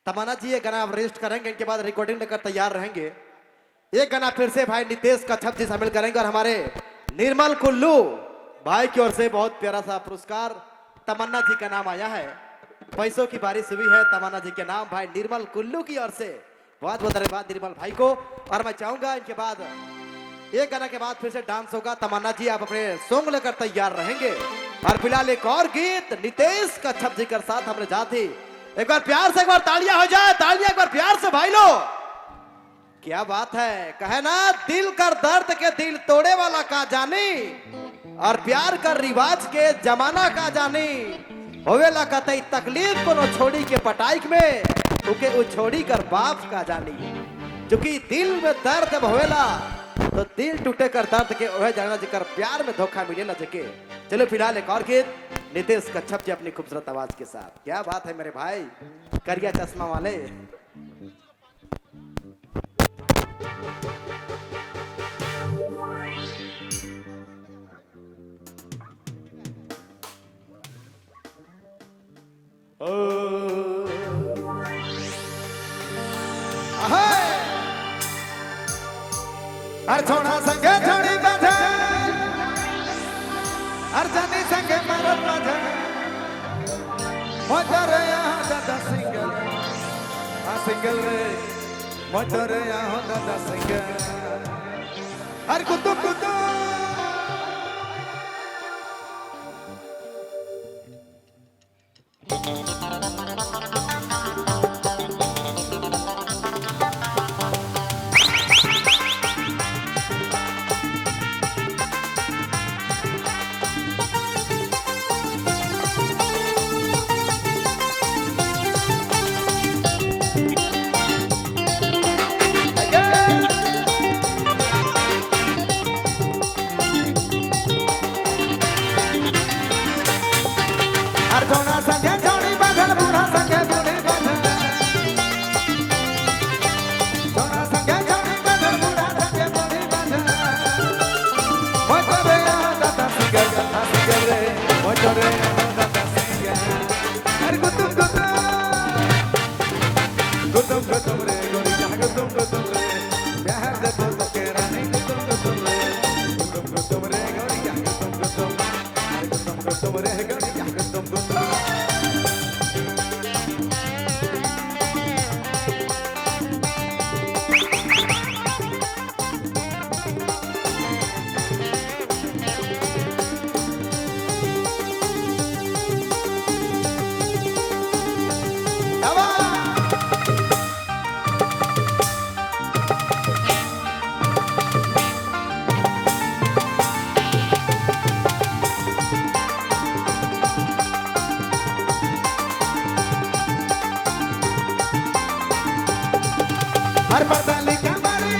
तमन्ना जी ये गाना आप रेस्ट करेंगे, इनके बाद रिकॉर्डिंग लेकर तैयार रहेंगे। एक गाना फिर से भाई नितेश कच्छप जी शामिल करेंगे और हमारे निर्मल कुल्लू भाई की ओर से बहुत प्यारा सा पुरस्कार तमन्ना जी का नाम आया है। पैसों की बारिश हुई है तमन्ना जी के नाम भाई निर्मल कुल्लू की ओर से। बहुत बहुत धन्यवाद निर्मल भाई को। और मैं चाहूंगा इनके बाद एक गाना के बाद फिर से डांस होगा। तमन्ना जी आप अपने सॉन्ग लेकर तैयार रहेंगे। और फिलहाल एक और गीत नितेश कच्छप जी के साथ हमने जाती। एक बार प्यार से एक बार तालियां हो जाए, तालियां एक बार प्यार से भाई लो। क्या बात है, कहे ना दिल कर दर्द के दिल तोड़े वाला का जानी और प्यार कर रिवाज के जमाना का जानी। होवेला कतई तकलीफ कोनो छोड़ी के पटाइक में उके उ छोड़ी कर बाप का जानी। क्योंकि दिल में दर्द जब होवेला तो दिल टूटे कर दर्द के ओहे जाना जेकर प्यार में धोखा मिलेला जेके। चलो फिलहाल एक और गीत नितेश कच्छप जी अपनी खूबसूरत आवाज के साथ। क्या बात है मेरे भाई करिया चश्मा वाले। अरे छोड़ा संगे छोड़ी बाजा, अरे जानी संगे मरत बाजा, मोटर यहाँ दादा सिंगल, हाँ सिंगल रे, मोटर यहाँ दादा सिंगल। अरे कुतुम कुतुम अरे छोड़ा संगे छोड़ी बांधल, बूढ़ा संगे बूढ़ी बांधल, छोड़ा संगे छोड़ी बांधल, बूढ़ा संगे बूढ़ी बांधल, मोटर यहाँ दादा सिंगल, हाँ सिंगल रे, मोटर यहाँ दादा सिंगल। अरे गुतुम गुतुम गुतुम गुतुम रे गोरिया, गुतुम गुतुम रे, प्यार दे तो के रानी, गुतुम गुतुम रे, गुतुम गुतुम रे गोरिया, गुतुम गुतुम, अरे गुतुम गुतुम रे गोरिया, गुतुम गुतुम। हर पता लिखा मारे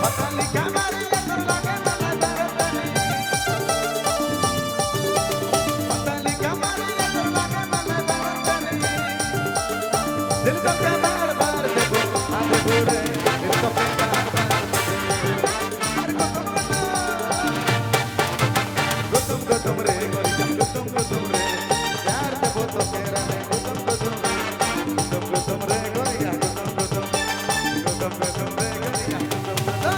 पता लिखा मारे तो लागे मला दर्द, पता लिखा मारे तो लागे मला दर्द, दिल तो के बार बार देखो आ देखो रे, दिल तो के बार बार देखो। हर गुतुम गुतुम गुतुम रे गोरिया, गुतुम गुतुम रे, प्यार देखो तो तेरा है, गुतुम गुतुम रे, गुतुम गुतुम रे गोरिया, गुतुम गुतुम, गुतुम गुतुम रे गोरिया, गुतुम गुतुम।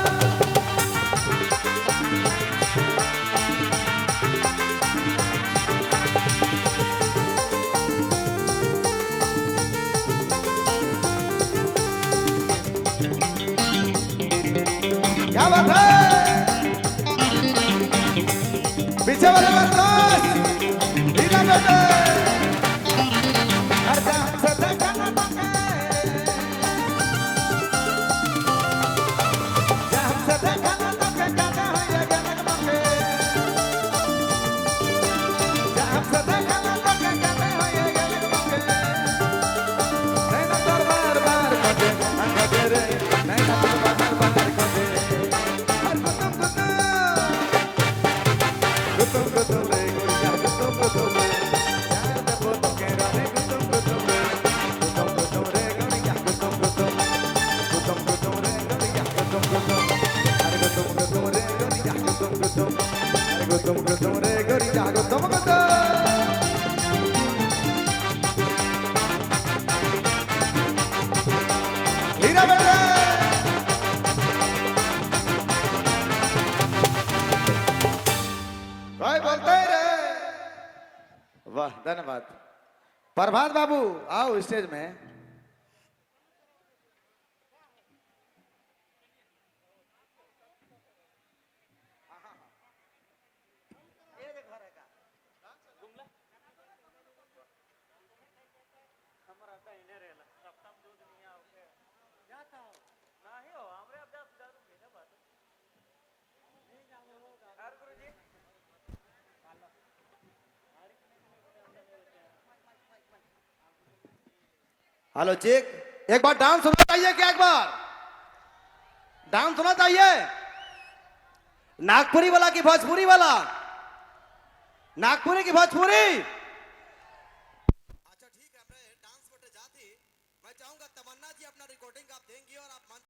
क्या बात है, पीछे वाले बदमाश ढीला कर दे। हर जहां से देखा ना तके, जहां से देखा ना तके, काका होया गलक मके, जहां से देखा ना तके, काका होया गलक मके, नैना तोर बार बार खोजे, हाँ खोजे रे, नैना तोर बार बार खोजे। हर गुतुम गुतुम गुतुम गुतुम रे गोरिया, गुतुम गुतुम रे, प्यार देखो तो के रानी, गुतुम गुतुम रे, गुतुम गुतुम रे गोरिया, गुतुम गुतुम, गुतुम गुतुम रे गोरिया, गुतुम गुतुम, अरे गुतुम गुतुम रे गोरिया, गुतुम गुतुम, अरे गुतुम गुतुम रे गोरिया, गुतुम गुतुम। भाई बोलते ही रे। वाह, धन्यवाद। प्रभात बाबू, आओ स्टेज में। हेलो चेक, एक बार डांस होना चाहिए क्या? एक बार डांस होना चाहिए। नागपुरी वाला की भोजपुरी वाला? नागपुरी की भोजपुरी? अच्छा ठीक है, हमने डांस बटे जाती। मैं चाहूंगा तमन्ना जी अपना रिकॉर्डिंग आप देंगी और आप मंच